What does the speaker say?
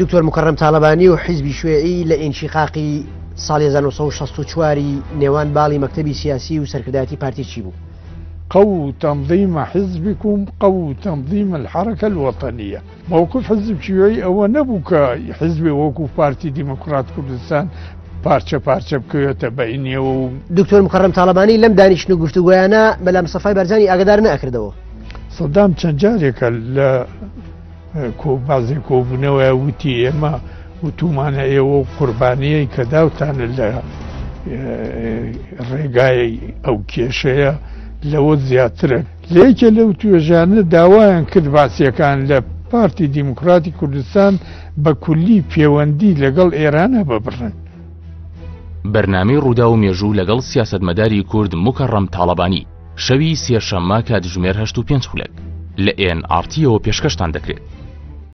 دکتۆر موکەڕەم تاڵەبانی و حیزبی شوێعی لە ئینشیقاقی ساڵی 1964 ی نێوان باڵی مەکتەبی سیاسی و سەرکردایەتی پارتی چی بوو؟ قووا تنظیم حزبکم قووا تنظیم الحرکە الوطنیە. مەوقف حزب شیوعی ئەوە نەبوو کە حزبێ وەکو پارتی دیموکرات کوردستان پارچە پارچە بکەوێتە بەینیەوە و. دکتۆر موکەڕەم تاڵەبانی لەم دانیشتن و گفتوگۆیانە مەلا مستەفای بارزانی ئاگادار نەئەکردەوە. سەدام چەند جارێکە لە بەعزێ کۆبوونەوەیا وتی ئێمە وتومانە ئێوە و قوربانیەی کە داوتانە لە ڕێگای ئەو کێشەیە لەوە زیاترە. لە یەکێ لەو توێژانە داوایان کرد بەعسیەکان لە پارتی دیموکراتی کوردستان بە کولی پێوەندی لەگەڵ ئێرانە ببڕن. بەرنامەی ڕووداو و مێژوو لەگەڵ سیاسەتمەداری کورد موکەڕەم تاڵەبانی شەوی سێشەممە کاتژمێر هەشت و پێنج خولەک لە ئێن ئاڕ تیەوە پێشکەشتان دەکرێت.